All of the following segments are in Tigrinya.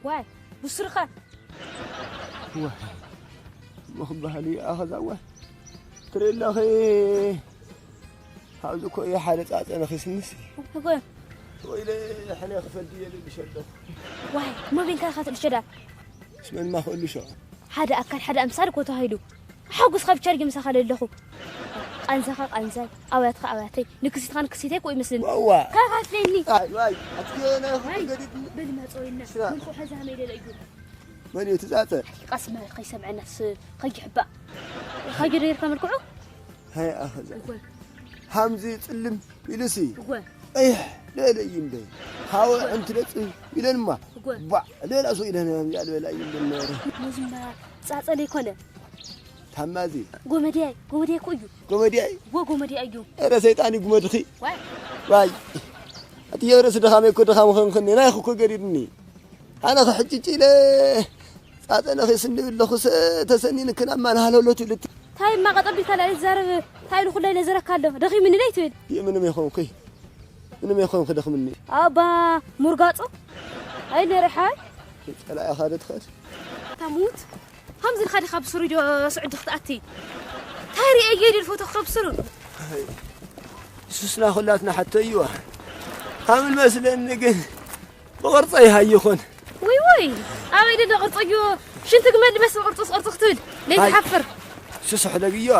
ዋይ፣ ብስርኻ። ዋ፣ ምኽባህሊ ኣኸዛ ዋ። ትርኢ ኣለኺ፣ ኣብዚ እኮ እየ ሓደ ጻጸ ነኺስንስ። እኮ ወይለ፣ ሕነ ክፈል ድየ ልልሽ ኣለኹ። ዋይ፣ ሞቢልካ ኢኻ ትልሸዳ። ስመን ማኽእሉ ሸ። ሓደ ኣካል ሓደ ኣምሳል እኮ ተባሂሉ። ሓጎስካ ብቻ ድየ ምሳኻ ለለኹ። ቃንዛኻ ቃንዛይ፣ ኣውያትካ ኣውያተይ፣ ንክሲትካ ንክሲተይ እኮ ይመስልኒ። ዋዋ። ካኻ ትለኒ። ኣይ፣ ዋይ፣ ኣትየ ናይ ኹሉ ገዲድ። በል መጾ ኢልና። ስራ። ምንቆ ሐዛ መይደለ እዩ። መን እዩ ትጻጸ? ቀስ በል ከይሰምዐናስ ከይሕባእ። ከይደይርካ መልክዑ። ሃይ ኣኸዛ። እወ። ሃምዚ ጽልም ኢሉሲ። እወ። ቀይሕ ለለ ይምበ። ሃወ ዕንቲ ለጽ ኢለንማ። እወ። ባ ለላ ሶ ኢለን ያም ያል በላ ይምበ ነረ። ሙዝማ ጻጸለ ይኮነ። ታማዚ። ጎመዲያይ፣ ጎመዲያይ እኮ እዩ። ጎመዲያይ። እወ፣ ጎመዲያይ እዩ። ኧረ ሰይጣን ይጉመድኺ። ዋይ። ዋይ። ኣቲ የብረስ ድኻመይ እኮ ድኻም ኸንክኒ። ናይ ኹኮ ገዲድኒ። ኣነ ኸሕጭጭ ኢለ ጻጸ ነኺስኒ ብለኹ ሰ-፣ ተሰኒንክን ኣብ ማን ሃለሎት ኢሉ እቲ ታይ ማቐጠ ቢልካ ላለ ዝዛረብ ታይ ኢሉ ኩላይ ነዘረካ ኣሎ። ደኺምኒ ደይ ትብል። ይእ ምንም የኾንኩይ። ምንም የኾንኩ ደኽምኒ። ኣባ ሙርጋጾ። ኣይ ነርሓይ። ጸላኢ ኻደ ትኸድ። ታሙት። ሃምዚ ኢልካ ዲኻ ብስሩ ዶ ስዑዲ ክትኣቲ? ታይ ርኤ እየ ድልፎ ተኽቶ ብስሩ። ሱስና ኹላትና ሓቶ እዩዋ። ሃምን መስለኒ ግን ብቕርጸ ይሃይኹን። ውይ ውይ፣ ኣበይ ደሎ ቅርጸዮ? ሽንቲ ግመል ድመስል ቅርጽስ ቅርጽ ክትብል። ለይ ኣይ። ትሓፍር። ሱስ ሕደግ እዩዋ።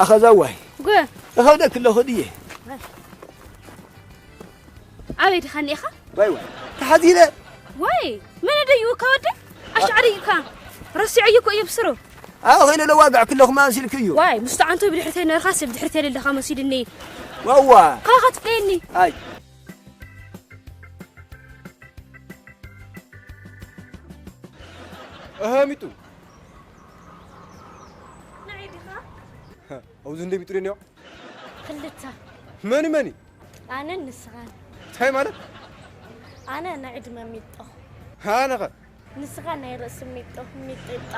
ኣኸዛዋይ። ጎ። እኸብደክ ኣለኹ ድየ? ኣበይ ድኻ እኒኤኻ? ዋይ ዋይ። ተሓዚነ። ወይ፣ መን ደዩካ ወደ? ኣሻዕሪ እዩካ። ረሲዐ እዩኮ እየ ብስሩ። ኣዎ፣ ኸይነ ለዋግዕ ክለኹ ማን ሲልክ እዩ? ዋይ፣ ምስ ተዓንቶ ብድሕርተይ ነርካ፣ ሰብ ድሕርተይ ለለኻ መሲልኒ። ዋዋ። ካኻ ትፍለየኒ። ኣይ። እህ፣ ሚጡ። ንዒ ዲኻ? ኣብዚ እንደ ሚጡ ደንዮ? ክልተ። መኒ፣ መኒ? ኣነን ንስኻን። እንታይ ማለት? ኣነ ናይ ዕድመ ሚጦ። ኣነኸ? ንስኻ ናይ ርእሲ ሚጦ፣ ሚጢጣ።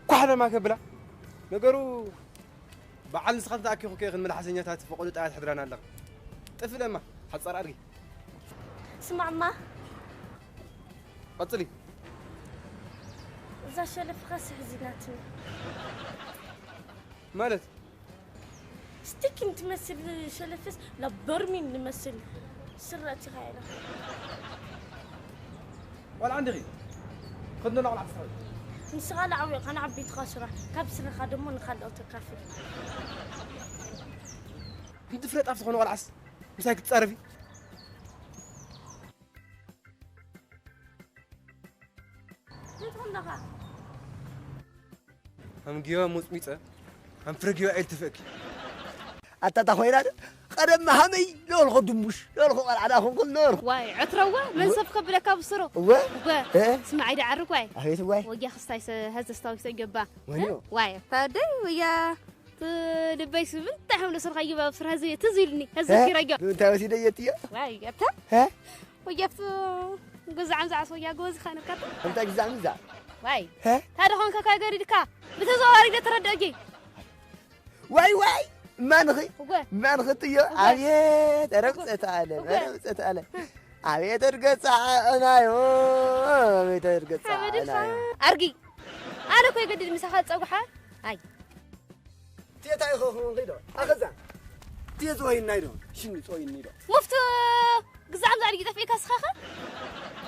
ኳሕ ለማ ከብላ። ነገሩ በዓል ንስኻን ተኣኪኹ ከ ክንመልሓሰኛታት ፈቐዶ ጣያ ትሕድራና ኣለኻ። ጥፍለማ፣ ሓጻር ኣድጊ። ስማዕማ። ቀጽሊ። እዛ ሸለፍኻ ስሕዚናትኒ። ማለት? ስቲኪን ትመስል ሸለፍስ ላብ በርሚል ዝመስል ስረ እቲኻ ኢኻ። ቆልዓ እንዲኺ? ከድኖ ቆልዓ ትስሕብ። ንስኻ ንዓብዮ ኻን ዓቢትኻ ስራሕ፣ ካብ ስረኻ ደሞ ንኻልኦት ተካፍል። ክንዲ ፍለጥ ኣብ ዝኾነ ቆልዓስ ምሳይ ክትጻረፊ? ትትኹን ኣለኻ? ኣምጊባ ሞጽሚጸ ኣንፍረጊባ ኤል ትፍእኪ። ኣታ እታ ኮይና ዶ? ቀደም ሃመይ ነበርኩ ድንቡሽ፣ ነበርኩ ቆልዓ ዳኹንኩ ነበርኩ። ዋይ፣ ዕትረወ፣ መን ሰብ ከብለካ ብስሩ? እወ። እወ። እ? ስማዕ፣ ኣይዳ ዓርግ ዋይ። ኣቤት ዋይ። ወጊያ ክስታይ ሰ-፣ ሀዘ ስታዊሰ ይገባ። ወይኖ። እ? ዋይ፣ እታ ደይ ወያ፣ ት-፣ ልበይ ስብል፣ እንታይ ሓምለ ስርካ ይባ ብስር ሀዘ ትዝ ኢልኒ፣ ሀዘ እ? ኪረዮ። እንታይ ወሲደ የትዮ? ዋይ፣ ኣታ? እ? ወያ፣ ኣብቲ ግዛዕ ምዛዕ ሰውያ ጎበዝ ኻነካቶ። እንታይ ግዛዕ ምዛዕ? ዋይ። ሀ? ታዲያ ኾንካ ካገሪድካ ብተዘዋዋሪ ዶ ተረድኦጊ? ዋይ ዋይ! ማንኺ? እወ። ማንኺ ትዮ? እወ። ኣቤት! ኧረ እወ። ብፀት ኣለ! እወ። ኧረ ብፀት ኣለ! ኣቤት እርገፃ ኣናዮ! ኣቤት እርገፃ ሓመድኻ ኣናዮ! ኣርጊ! ኣነ እኮ የገድድ ምሳኻ ዝፀጉሓ? ኣይ። ቴታ ይኸኹን ኺዶ ኣኸዛ ቴት ወይናይ ዶ ሽኒ ጾይኒ ዶ ሙፍቱ ግዛዕ ምዛዕ ድጊ ጠፊእካ ስኻኸ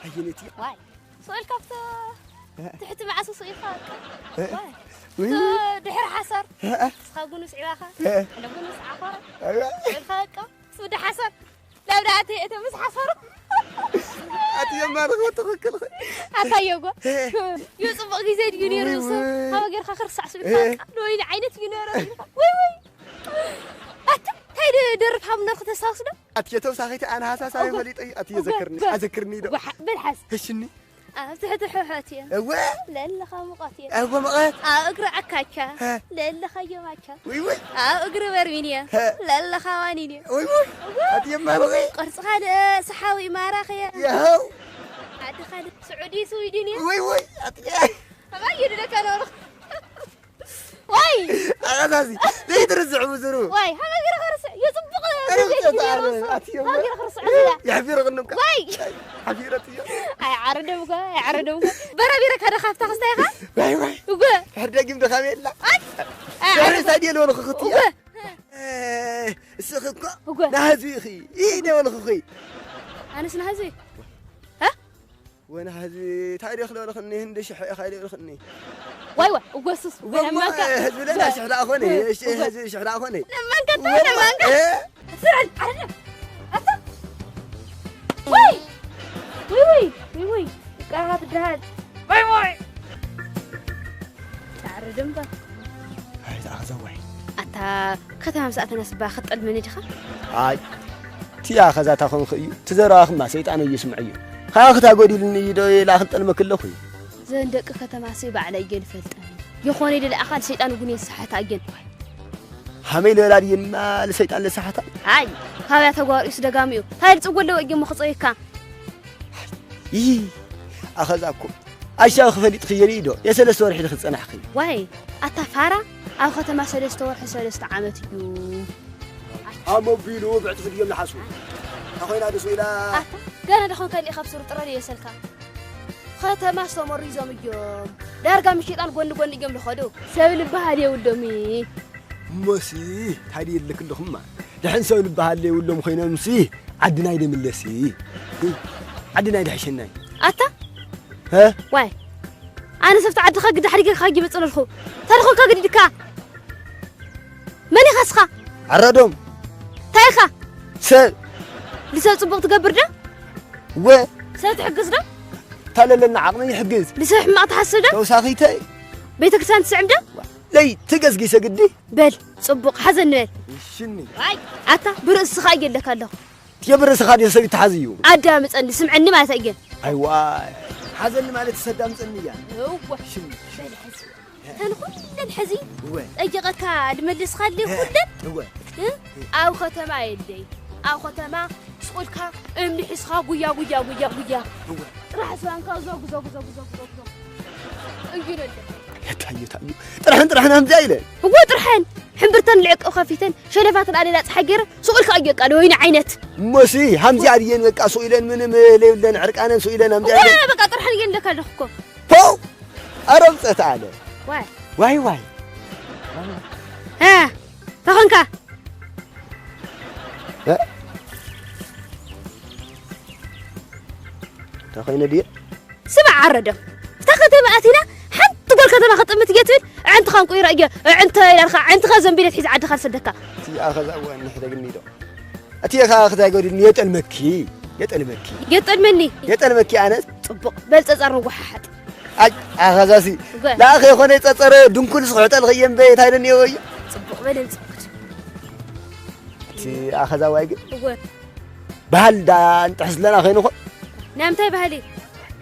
ኣየነቲ ዋይ ስኡል ካብቶ ትሕቲ መዓሱ ስኢኻ ዋይ ወይ ድሕር ሓሰር ስኻ ጉኑስ ዒባኻ ለጉኑስ ዓኾረ ስኡልካ በቃ ስኡዲ ሓሰር ላብዳ ኣተ እተ ምስ ሓሰሩ ኣቲ የማርኽ ትኽክል ኣታየጎ እዩ ጽቡቕ ግዜ ድዩ ነይሩ እሱ ካበ ጌርካ ክርሳዕ ስኡ ወይ ዓይነት እዩ ነይሩ ወይ ወይ ኣቲ እንታይ ደርብ ሃምና ክተስታውስ ዶ ኣቲ የተውሳኺቲ ኣነ ሃሳሳቢ ፈሊጠ እዩ ኣቲ የዘክርኒ ኣዘክርኒ ዶ በልሓስ እሽኒ ኣብ ትሕቲ ሕሕት እየ እወ ለለኻ ሙቐት እየ እወ ሙቐት ኣብ እግሪ ዓካቻ ለለኻ የማቻ ውይ ውይ ኣብ እግሪ በርሚን እየ ለለኻ ዋኒን እየ ውይ ውይ ኣትየማርቂ ቅርጽኻ ሰሓዊ ማራኺ እየ ይኸው ዓዲ ካልእ ስዑዲ ስዊድን እየ ውይ ውይ ኣትየ ኣባይ ይድለካ ነብርኽ ወይ ኣቐዛዚ ዘይትርዝዕ ብዙሩ ወይ ሃበ ገረ ኸርስ የጽብቕ ኣረ፣ ብዘይ ግዜ ኣረ፣ ርሱዕ። ኣትዮ። ካብ ገይረ ክርስዖ ዝላ። የሕፊረክኒ እኳ። ወይ! ሓፊረትዮ። ኣይ፣ ዓረደም እኳ፣ ኣይ፣ ዓረደም እኳ። በራቢረ ካደ ካብታ ክስታይኻ? ዋይ፣ ዋይ። እወ። ድሕር ደጊም ድኻም የላ። ኣይ! ኣይ፣ ድሕር ዓረደም። ሳድየ ለወለ ክኽትያ። እወ። እ፣ እስኺ እኮ እወ። ናህዚ ኢኺ። ይህ ደወልኺ እኺ። ኣነስ ናህዚ? እ? ወናህዚ እንታይ ደኽ ለወልኽኒ? ህንዲ ሽሕ ኢኻ ደወልኽኒ። ዋይ፣ ዋይ፣ እወ፣ ሱስ፣ እወ፣ እሞ፣ ለማንካ። ህዝቢ ለና እወ። ሽሕ ደኣ ኾነ። እወ። እሺ፣ እወ። ህዝቢ ሽሕ ደኣ ኾነ። ለማንካ፣ እወ፣ እሞ፣ ለማንካ። እ? ስራን፣ ዓረደ። ኣታ። ወይ! ወይ፣ ወይ፣ ወይ፣ ወይ። ቃኻ ትደሃል። ወይ፣ ወይ። ጻዕሪ ደምባ። ኣይ፣ ተኣኸዘ ወይ። ኣታ ከተማ ምስ ኣተናስ እባ ክትጠልመኒ ዲኻ? ኣይ፣ እቲ ኣኸዛ ታኾንክ እዩ። እቲ ዘረባኽማ ሰይጣን እዩ ይስምዕ እዩ። ካባኺ ታጎዲልኒ እዩ ዶ ኢላ ክንጠልመክ ኣለኹ እዩ። ዘን ደቂ ከተማ ሲ ባዕላ እየን ይፈልጠን። የኾነ ኢለ ለኣኻ ንሰይጣን እውን የሰሓታ እየን። ሃመይ ለወላድ እየንማ ለሰይጣን ለሰሓታ። ኣይ፣ ካባያ ተጓሪኡስ ደጋሚ እዩ። ታይ ልጽጎ ኣለዎ እየሞ ክጸየካ? ይህ ኣኸዛ እኮ ኣሻኺ ፈሊጥኽዮ ዶ? የሰለስተ ወርሒ ድኺ ዝጸናሕኺ። ዋይ፣ ኣታ ፋራ፣ ኣብ ከተማ ሰለስተ ወርሒ ሰለስተ ዓመት እዩ። ኣሞ ቢሉ ብዕጥፊ ድዮም ንሓስቡ። ኣኾይና ደስ ኢላ። ኣታ፣ ገና ደኾን ከሊእ ካብ ስሩ ጥረ ይበሰልካ። ከተማ ዝተመሪዞም እዮም። ዳርጋ ምሽጣን ጎኒ ጎኒ እዮም ዝኸዱ። ሰብ ልበሃል የብሎምን። እሞሲ፣ እንታይ ድዩ የድልክ ኣለኹማ? ደሐን ሰብ ልበሃል የብሎም ኮይኖምሲ፣ ዓድና ኣይደምለሲ። ዓድና ኣይደሕሸናይ። ኣታ? ሀ? ዋይ። ኣነ ሰብቲ ዓድኻ ግዳ ሓዲገ ካጊ መጸለልኹ። ታሪኹ ካግዲድካ። መን ኢኻ እስኻ? ዓራዶም። እንታይ ኢኻ? ሰብ። ንሰብ ጽቡቕ ትገብር ዶ? ወ። ሰብ ትሕግዝ ዶ? ታለለና ዓቕሚ ይሕግዝ። ንሰብ ሕማቕ ትሓስብ ዶ? ተውሳኺተይ። ቤተክርስትያን ትስዕም ዶ? ለይ ትገዝጊሰ ግዲ። በል፣ ጽቡቕ፣ ሓዘን ንበል። እሽኒ። ዋይ፣ ኣታ ብርእስኻ እየ ኣለካ ኣለኹ። ትየ ብርእስኻ ድየ ሰብ ይተሓዝ እዩ? ኣዳምጸኒ፣ ስምዐኒ ማለት እየ። ኣይዋይ፣ ሓዘኒ ማለት ሰዳምጸኒ እያ። እወ። እሽኒ። በል፣ ሕዚ። ተን ኩለን ሕዚ እወ። ጠይቐካ ልመልስኻለይ እ፣ ኩለን? እወ። እ? ኣብ ከተማ የለይ። ኣብ ከተማ ስቑልካ እምኒ ሒዝኻ ጉያ፣ ጉያ፣ ጉያ፣ ጉያ። እወ። ጥራሕ ስባንካ ዞግ፣ ዞግ፣ ዞግ፣ ዞግ፣ ዞግ፣ ዞግ። እዩ ነለ። የታዩ፣ ታዩ። ጥርሕን፣ ጥርሕን ኣምዚኣ ኢለ። እወ፣ ጥርሐን። ሕምብርተን ልዕቀ ከፊተን፣ ሸለፋተን ኣሌላ ፀሓይ ገይረ፣ ስቑልካ እዩ በቃ፣ ወይኒ ዓይነት። እሞሲ፣ ሃምዚኣ ድየን በቃ፣ ስቕ ኢለን ምንም ለይብለን፣ ዕርቃነን ስቕ ኢለን፣ ሃምዚኣ እወ፣ ኢለን። በቃ፣ ጥርሐን እየን ለካ ኣለኹ እኮ። ፖው! ኣረ ኣምፀት ኣለ። ዋይ። ዋይ፣ ዋይ። እ፣ ተኾንካ? እ? ተኾይነ ድየ? ስማዕ ዓረዶ። እታ ከተማ ኣቲና ሓንቲ ጓል ከተማ ክጥምት እየ ትብል፣ ኣዕንትኻ እንቁይራ እየ፣ ኣዕንተ ኢላልካ፣ ኣዕንትኻ ዘንቢለት ሒዝ ዓድኻ ዝሰደካ። እቲ ኣኸዛ እወ ንሕደግኒ ዶ? እቲ ኸኣ ክታይ ጎዲልኒ የጠልመኪ፣ የጠልመኪ። የጠልመኒ? የጠልመኪ ኣነስ። ጽቡቕ፣ በል ጸጸር ንወሓሓጥ። ኣይ፣ ኣኸዛሲ። እወ። ለኣኸ የኾነ ጸጸረ ድንኩል ስኹሕ ጠልኸ እየ እምበይ፣ እንታይ ደንየዎ እዩ? ጽቡቕ፣ በል ንጽብኩት። እቲ ኣኸዛ ዋይ ግን? እወ። ባህል ዳ እንጥሕስ ለና ኸይኑ ኾን? ናይ ምንታይ ባህሊ?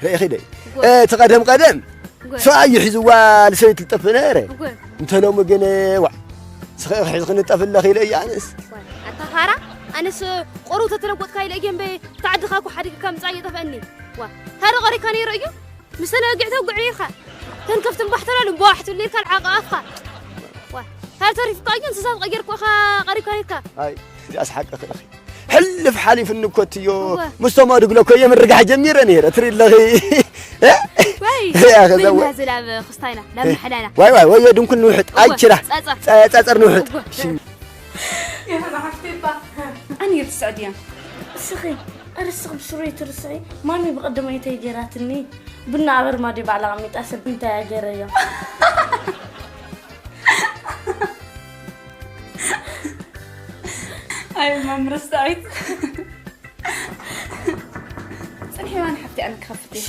ርኢኺ ደይ? እወ። እቲ ቀደም ቀደም እወ። ሰብኣይ እዩ ሒዝዋ ልሰበይቲ ልጠፍእ ነረ። እወ። እንተ ሎሚ ግን፣ ዋ፣ ስኸ ሒዝኺ ንጠፍ ኣለኺ ኢለ እየ ኣነስ። ዋይ፣ ኣታ ፋራ፣ ኣነስ ቁሩብ ተተለወጥካ ኢለ እየ እምበይ፣ ብቲ ዓድኻ እኮ ሓዲግካ ምጻእ እየጠፍአኒ። ዋ፣ ታዲያ ቀሪካ ነይሩ እዩ? ምስ ተነግዕ ተጉዕ ነይርካ። ተን ከፍቲ እምባሕ ተላሉ እምባሕ ትብል ነይርካ ልዓቐ ኣፍካ። ዋ፣ ታዲያ ተሪፍካ እዩ እንስሳት ቀየርኩ ኢኻ ቀሪብካ ነይርካ። ኣይ፣ እዚኣስ ሓቅኺ ኢኺ። ሕልፍ ሓሊፍኒ እኮ እትዮ። እወ። ምስቶም ኣድግሎ እኮ እየ ምርጋሕ ጀሚረ ነይረ። ትርኢ ኣለኺ። ወይ፣ እያ፣ ከዛ በይና ወ-፣ ዝላብ ክስታይና፣ ላብ መሕላና። ዋይ፣ ዋይ፣ ወዮ ድንኩል ንውሕጥ። እወ፣ ኣይችራ። ጸጸር። ጸ-፣ ጸጸር ንውሕጥ። እወ። ሽም። የሕና ሓፍቲ እባ። ኣነ እየ ትስዕድ እያ። እስኺ፣ ኣረ እስኺ ብስሩ ኣይትርስዒ። ማሚ ብቐደማይ እንታይ ገይራትኒ? ቡና ኣብ ኣርማድዮ ባዕላ ኣቐሚጣ ሰብ እንታይ እያ ገይረዮ? ኣይ፣ መምርስ ዳዊት። ጽንሒ፣ ዋን ሓፍቲ ኣነ ክኸፍት እየ።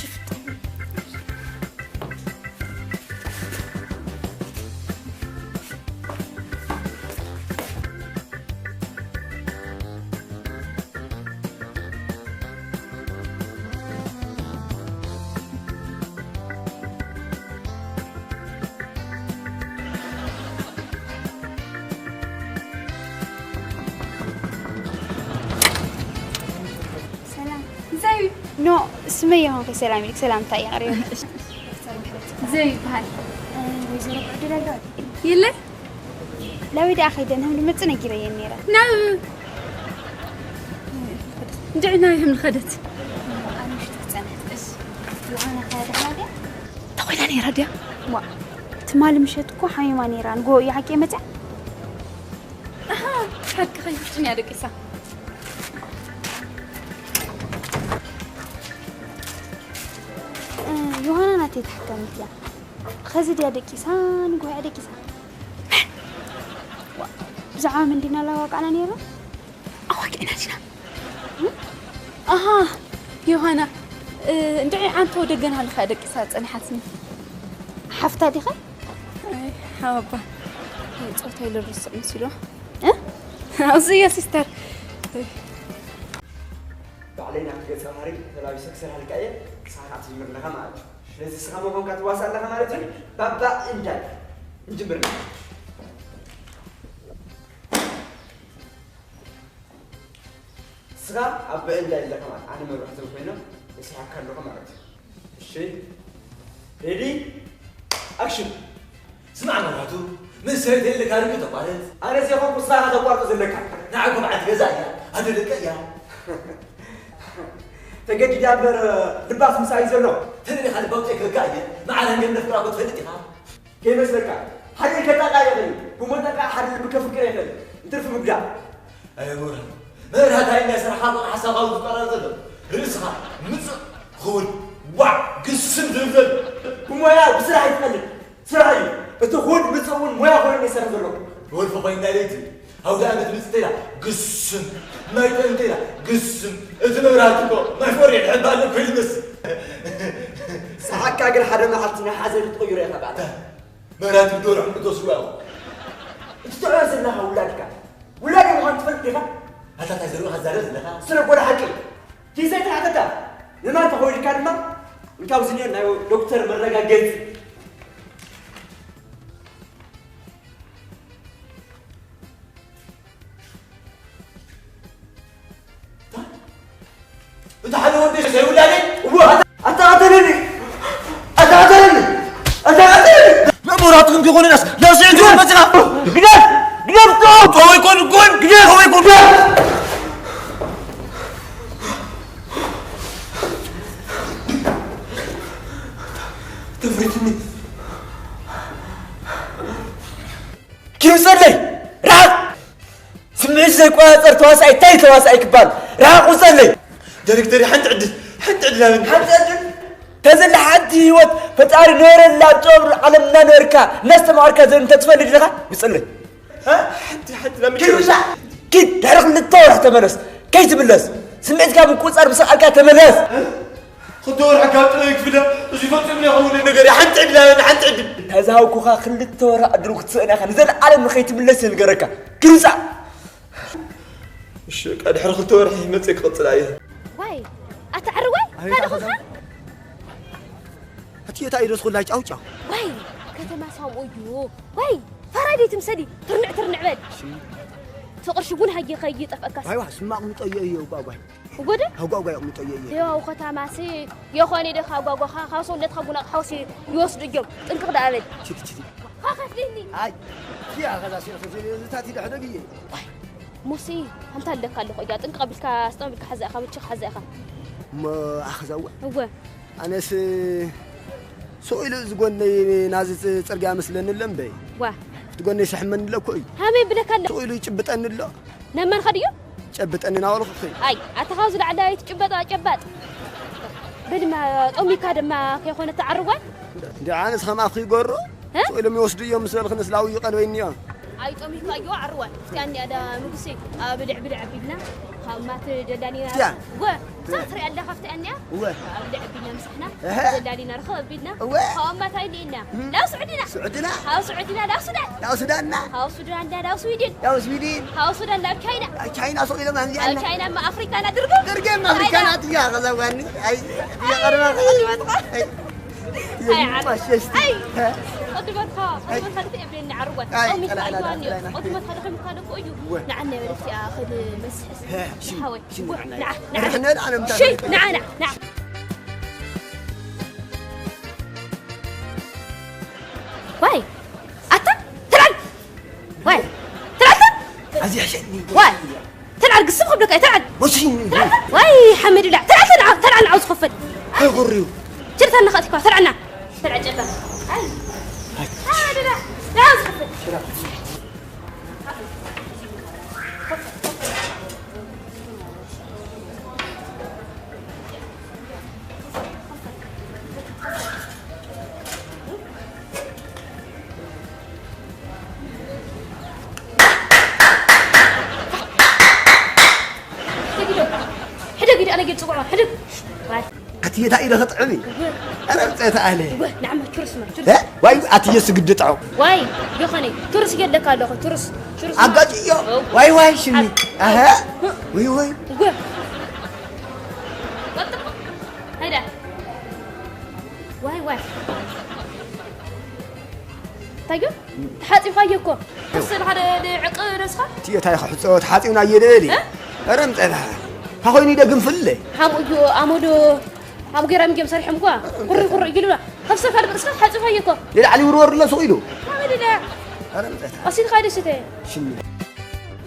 ሰላም። ዘይ-፣ ኖ፣ ስመይ የኾንኩ ሰላም ኢልክ፣ ሰላምታ እየ ቀሪበ። ዘይ ይበሃል። እ፣ ወይዘሮ ዕድል ኣለዋ? የለ? ላዊ ደኣ ከይደ ንህም ልመጽእ ነጊረየን ነይረ። ናብ እንድዒ ናበይ ምኸደት? ኣነ ምሽት ክጸንሕ። እሺ። ዮሃና ከ ደሕና ድያ? ተኾይና ነይራ ድያ? ዋ፣ ትማሊ ምሸት እኮ ሓሚማ ነይራ። ንጎ እያ ሓቂ መጽያ? ኣሃ፣ ሓቂ ኸይፍትን እያ ደቂሳ። እ፣ ዮሃና ናተይ ተሓካሚት እያ። ኸዚ ድያ ደቂሳ፣ ንጎ እያ ደቂሳ። ዋ፣ ብዛዕባ ምንድና ላዋቃና ነይራ? ኣዋቂዕና ዲና? ኣሃ፣ ዮሃና፣ እ፣ እንድዒ ዓንቶ ደገን ሃልኻ ደቂሳ ጸኒሓትኒ። ሓፍታ ዲኻ? ኣይ፣ ሓወባ። ጾታ ኢለ ርስዕ መሲሉ። እ? ኣብዚ እያ ሲስተር። ባዕለይ ናብቲ ገጸ ባህሪ ተላቢሰ ክሰርሓልካ እየ፣ ንስኻ ከዓ ትጅምር ኣለኻ ማለት እዩ። ስለዚ ንስኻ መኾንካ ትዋሳእ ኣለኻ ማለት እዩ። ባባ እንዳይ። ንጅምር ኣለና። ንስኻ ኣብ በእንዳ ኣለኻ ማለት፣ ኣነ መብራህቶም ኮይኖም የስርሓካ ኣለኹ ማለት እዩ። እሺ፣ ሬዲ፣ ኣክሽን። ስማዕ መብራህቱ፣ ምስ ሰበይተይ ዘለካ ርክብ ተቋርጽ። ኣነ ዘይኮንኩ ንስኻ ተቋርጾ ዘለካ። ንዓኩም ዓዲ ገዛ እያ፣ ኣደ ደቀ እያ። ተገዲዳ እምበር ልባስ ምሳይ ዘሎ። ተደሊኻ ልባ ኣውጺኤክልካ እየ፣ መዓረ እንዲም ነፍቅራ እኮ ትፈልጥ ኢኻ። ከይመስለካ፣ ሓደ ኢድ ከጣቕዕ ይኽእል እዩ፣ ብሞት ጠቃዕ ሓደ ልቢ ከፍቅር ይኽእል፣ እንትርፊ ምጉዳእ። ኣየ መብርሃት፣ መብርሃት፣ ኣይ ናይ ስራሕኻ ቁሩብ ሓሳብካ እውን ዝጠራር ዘሎ። ርእስኻ ምጽእ፣ ክውል፣ ዋዕ፣ ግስም ዝብል ዘሎ። ብሞያ፣ ብስራሕ ይትፈልጥ። ስራሕ እዩ። እቲ ክውል ምጽእ እውን ሞያ ኮይኑ ይሰርሕ ዘሎ። ወልፊ ኮይና ለይቲ፣ ኣውደ ዓመት ምጽእ ተይላ፣ ግስም፣ ማይ ጠን ተይላ፣ ግስም። እቲ መብርሃት እኮ ማይ ፈሪሕ ሕባል እኮ ይመስል። ሰሓቅካ ግን ሓደ መዓልቲ ናይ ሓዘን ክትቕይሮ ኢኻ ባዕልኻ። መብራህቲ ብደርሑ ክትወስድዋ ኢኹም። እቲ ትዕዮ ዘለኻ ውላድካ፣ ውላደይ ምዃኑ ትፈልጥ ዲኻ? ኣታ እንታይ ዘረባ ትዛረብ ዘለኻ? ስረ ጎዳ ሓቂ። ኪሰይ ትሓተካ። ንማን ተኸዊልካ ድማ፣ እንካብ ዝኒኦ ናይ ዶክተር መረጋገጺ። እታ ሓደ ወዲ ዘይውላደይ? እወ። ኣታ ቀተለኒ! ኣታ ቀተለኒ! ኣታ ቀተለኒ! መብራቱ ክንዲ ኮነናስ፣ ናብ ስዒድ መጽና! ግደፍ! ግደፍ! ጦ! ጦ ይኮን፣ ጎን! ግደፍ! ጦ ይኮን! ተፍሪትኒ። ኪውሰለይ! ርሓቕ! ስምዒት ዘይቆጻጸር ተዋሳኣይ፣ እንታይ ተዋሳኣይ ክበሃል? ርሓቕ ውጸለይ! ዳይሬክተር፣ ሓንቲ ዕድል፣ ሓንቲ ዕድል ሃበኒ። ሓንቲ ዕድል? ተዘላ ሓንቲ ህይወት ፈጣሪ ነበረላ ኣብ ጥበብ ዓለም እናነበርካ እናስተማቐርካ ዘን እንተትፈልጥ ኢኻ? ውጸለይ! እ? ሓንቲ፣ ሓንቲ ላም ኪድ ውጻእ! ኪድ ድሕሪ ክልተ ወርሒ ተመለስ። ከይትምለስ። ስምዒትካ ምቁጽጻር ምስ ከኣልካ ተመለስ። ክልተ ወርሒ ካብ ጥበብ ክፍለ፣ እዚ ፈጺሙ ዘይኸውን ነገር እዩ። ሓንቲ ዕድል ኣለኒ፣ ሓንቲ ዕድል። እንተ ዝሃብኩኻ ክልተ ወርሒ ዕድል ክትስእን ኢኻ። ንዘለኣለም ንኸይትምለስ እየ ዝገረካ። ኪድ ውጻእ! እሺ፣ በቃ ድሕሪ ክልተ ወርሒ መጽየ ክቕጽላ እየ። ዋይ፣ ኣታ ዕርዋይ፣ ኣቤት፣ እንታይ ኣታ ደኹልካ? ኣቲ እታ ኢደስ ኩላ ጫው ጫው። ዋይ፣ ከተማ ሳምኡ እዩ። ዋይ፣ ፈራዲ ትምሰሊ፣ ትርንዕ ትርንዕ በል። እሺ። እቲ ቅርሺ እውን ሃየ ከይጠፍአካስ። ዋይ፣ ዋይ፣ ስማቕ ምጠዮ እዩ፣ ጓጓይ። እጎደ? ኣጓጓይ ኣቕምጦ እየ እየ። ያው ከተማሲ የኾነ ደኻ ኣጓጓኻ፣ ካብ ሰውነትካ ጉናቕ ሓውሲ ይወስዱ እዮም። ጥንቅቕ ደኣ በል። ችዲ፣ ችዲ። ካ ከፍልኒ። ኣይ፣ ያ፣ ከዛ ሲርክ፣ እዚ፣ እዚ ታቲ ደሕደግ እየ። ዋይ፣ ሙሲ፣ ኣንታ ኣለካ ኣለኹ እያ። ጥንቅቕ ኣቢልካ፣ ስጠም ኣቢልካ ሓዛ ኢኻ፣ ምችኻ ሓዛ ኢኻ። እሞ፣ ኣኽዛዋ? እወ። ኣነስ፣ ስቕ ኢሉ እዚ ጎነይ ናዚ ጽ-፣ ጽርግያ መስለኒ ኣሎ እምበይ። ዋ። እቲ ጎነይ ስሕመኒ ኣሎ እኮ እዩ። ሃመይ ብለካ ኣሎ። ስቕ ኢሉ ይጭብጠኒ ኣሎ። ነመን ኸድዩ? ጨብጠኒ ናበልኩኺ። ኣይ፣ ኣታ ካብዚ ላዕሊ ኣይትጭበጣ ጨባጥ። በልማ፣ ጦሚካ ድማ ከይኾነ ተዓርዋ። እንዲ ኣነስ ኸማኺ ይገሮ? እ? ስቕ ኢሎም ይወስዱ እዮም ምስ በልኽንስ ላውዩ ቀልበይ እኒኦ። ኣይ፣ ጦሚካ እዩ ዓርዋ። እስኪ ኣኒ ኣዳ ንጉሴ፣ ኣብ ብልዕ ብልዕ ኣቢልና፣ ካብ ማት ደላኒና። እስኪ። ወ፣ እዛ ትሪኣ ኣለኻ ኣብቲ ኣንያ? እወ። ኣብ ልዕቢና ምሳሕና እህ። ደላሊና ርኸብ ኣቢልና እወ። ካብ ኣማት ኣይልኢና እም። ናብ ስዑዲና። ስዑዲና። ካብ ስዑዲና ናብ ሱዳን። ናብ ሱዳንና። ካብ ሱዳንና ናብ ስዊድን። ናብ ስዊድን። ካብ ሱዳን ናብ ቻይና። ኣብ ቻይና ሱቕ ኢሎም ኣብ ኣምዚኣና። ቻይና ማ ኣፍሪካና ድርግም። ድርግም ኣፍሪካና ቻይና። ትያ ኸዛ ጓኒ። ኣይ፣ እያ ቀደማ። ኣይ፣ ኣይ፣ ኣይ፣ ዓረ-፣ ፋሽስት። ኣይ፣ ሀ? ቅድመትካ፣ ኣይ። ቅድመትካ ክትእብለኒ ዓርወት። ኣይ፣ ጦሚት ቀላዕላ፣ ኣይዋን እዩ። ቀላዕላ። ቅድመትካ ደኺምካ ደኮ እዩ። እወ። ንዓና በለትያ፣ ኸድ መስሕስ። ሀ፣ ሺ፣ ሓወይ። ሺ፣ እወ፣ ንዓና። ንዓ፣ ንዓ። ንሕና ንዓና። ሺ፣ ንዓና፣ ንዓ። ዋይ፣ ኣታ፣ ተላል። ዋይ፣ ተላል፣ ተላል። ኣዚ ሕሸኒ። ዋይ፣ ተላል፣ ግስም ክብለካ፣ ተላል። እሺ። ወይ ሓመድ ብላዕ። ተልዓ፣ ተልዓ፣ ተልዓ ንዓው ዝኸፈል። ኣይኹርዩ። ችርታ እናኸእትኳ፣ ተልዓና። ተልዓ ጨባ። ኣይ። ሓመድ ብላዕ። ንዓው ዝኸፈል። ሕደግ ኢሉ ኣነ ጌድ ጽውዖ፣ ሕደግ። ዋይ። ኣትየ እንታይ ኢለ ክጥዕም እዩ? እወ። ኧረ ብፀታ ኣለ። እወ፣ ንዓማ ችርስ ማ፣ ችርስ። እ? ዋይ፣ ኣትየ ስግዲ ጥዑም። ዋይ፣ ዮኸነ፣ ችርስ ጌድ ለካ ኣለኹ፣ ችርስ፣ ችርስ ማ። ኣጋጭዮ። እው። ዋይ፣ ዋይ፣ ሽሚ። ኣት-፣ ኣሀ። እው። ውይ፣ ውይ። እወ። ቀጥታ። ሃይዳ። ዋይ፣ ዋይ። ታዮ? ተሓጺብካዮ እኮ። ተስል ሓደ ዕቅ ነስኻ? ትዮ ታይ ክሕጾ ተሓጺብናዮ ደሊ? እ? ኧረ ምጸና። ታኾይኑ ይደግም ፍለ። ሓምኡ እዩ ኣመዶ። ሓምኡ ገይራ ምግብ ሰሪሖም እኳ። ቁሪ ቁሪ ይግሉላ። ከፍሰ ካልብ ርእስካ ተሓጺብካዮ እኮ። ንላዕሊ ውርወር ኣሎ ሱቕ ኢሉ። ሓመድ ኢለ። ኧረ ምጸና። ኣሲልካ ደስተ። ሽሚ።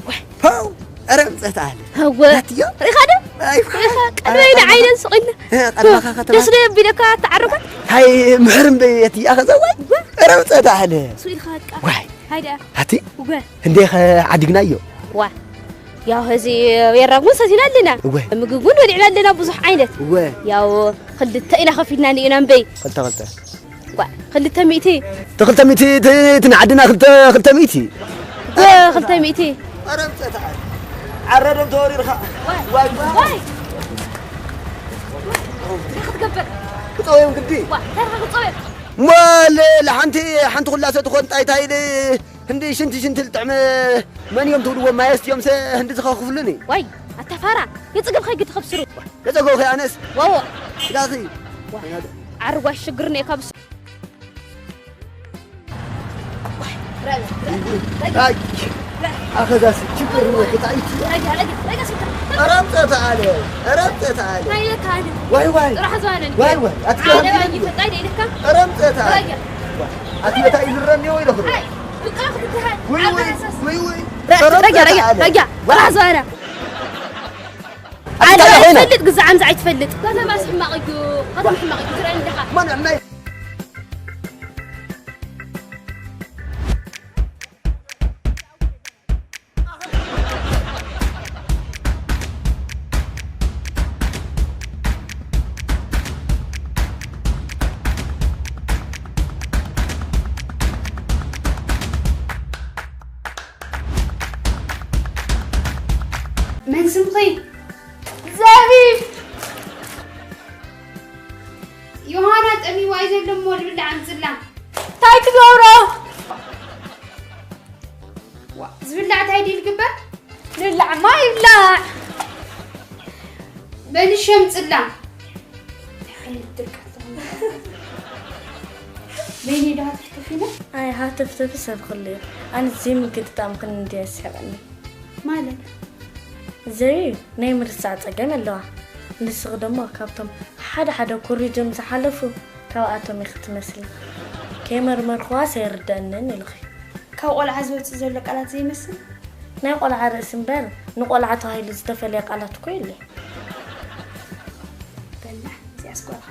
ዋይ። ፓው! ኧረ ምጸት ኣለ። እወ። ናትዮ? ርኢኻ ዶ? ኣይ፣ ርኢኻ? ቀድመይ ንዓይነን ስቕ ኢልና። እ፣ ቀድመኻ ከተማ? ደስ ዶ የቢለካ ኣተዓረፈት? ሃይ፣ ምሕር እምበይ የትያ ኸዛ ዋይ? እወ። ኧረ ምጸት ኣለ። ስቕ ኢልካ በቃ። ዋይ። ሃይ ደኣ። ኣቲ? እወ። እንዴ ኸ ዓዲግናዮ? ዋ። ያው፣ እዚ የራ እውን ሰቲና ኣለና። እወ። ምግቢ እውን በሊዕና ኣለና፣ ብዙሕ ዓይነት። እወ። ያው፣ ክልተ ኢና ከፊልና ንኢና እምበይ። ክልተ፣ ክልተ። ጓ፣ ክልተ ሚእቲ። እቲ ክልተ ሚእቲ፣ እቲ፣ እቲ ንዓድና ክልተ፣ ክልተ ሚእቲ። ጓ፣ ክልተ ሚእቲ። ኧረ ምጸት ዓረ። ዓረ ደም ተወሪርካ። ዋይ፣ ዋይ፣ ዋይ። ዋይ። እንታይ ክትገብር? ክጸውዮም ግዲ። ዋ፣ እንታይ ክትጸውዮም? እሞ ለ-፣ ለሓንቲ፣ ሓንቲ ኩላ ሰ ትኾን ጣይታይ ል-፣ ህንዲ ሽንቲ፣ ሽንቲ ልጥዕመ መን እዮም ትብልዎ? ማየስት እዮም ሰ ህንዲ ዝኸፍሉኒ። ዋይ፣ ኣታ ፋራ፣ የጽገብካ ግዲ ከብስሩ። የጸገብካ ኣነስ። ዋዎ። ስጋኺ። ዋ፣ ዓርጓሽ ሽግር ነይ ካብሱ። ኣይ፣ ኣኸዛስ ችግር ነው፣ ክጣይት። ረጋ፣ ረጋ፣ ረጋ፣ ስልካ። ኧረ ኣምፀ ተኣለ፣ ኧረ ኣምፀ ተኣለ። ኣየ፣ ካህን። ዋይ፣ ዋይ። ጥራሕ ዝባነን። ዋይ፣ ዋይ። ኣትከ-፣ ኣነ ባይ ፈቃይ ደይልካ። ኧረ ኣምፀ ተኣለ። ረጋ። ኣቲ በታ ይዝረኒ ወይ ለኽሮ? ኣይ፣ ብቃ ክትትሃል። ውይ፣ ውይ፣ ኣበረሰስ። ውይ፣ ውይ። ረ-፣ ኧረ ረጋ፣ ኣምፀ ረጋ፣ ተኣለ። ረጋ። ዋይ። ጥራሕ ዝባነ። ኣቲ ኣለ እንታይ ኮይና? ኣይትፈልጥ፣ ግዛዕ ኣምዚ ኣይትፈልጥ። ከተማስ ሕማቕ እዩ፣ ከተማ ሕማቕ እዩ፣ ትረአኒ ዲኻ? ማን ናይ መን ስምኺ? ዘቢብ! ዮሃና ጠሚዋ እዩ ዘሎ እሞ ልብላዕ ኣምፅላ። እንታይ ትገብሮ? ዋ፣ ዝብላዕ እንታይ ድዩ ዝግበር? ንብላዕ ማ ይብላዕ። በልሽ ኣምፅላ። እንታይ ዓይነት ድርቀት ትኾን? በይነይ ዶ ሃተፍተፍ ኢለ? ኣይ፣ ሃተፍተፍ ሰብ ክልእ እዩ። ኣነ ዘይምግጥጣምክን እንድየ ዝስሕቐኒ። ማለት? ዘቢብ ናይ ምርሳዕ ጸገም ኣለዋ። ንስኺ ደሞ ካብቶም ሓደ ሓደ ኮሪጆም ዝሓለፉ ካብኣቶም ኢኺ ትመስሊ። ከይመርመርክዋስ ኣይርደኣንን ኢልኺ። ካብ ቆልዓ ዝወጽእ ዘሎ ቃላት ዘይመስል? ናይ ቆልዓ ርእሲ እምበር ንቆልዓ ተባሂሉ ዝተፈልየ ቃላት እኮ የለን። በላዕ፣ እዚኣስ ጓል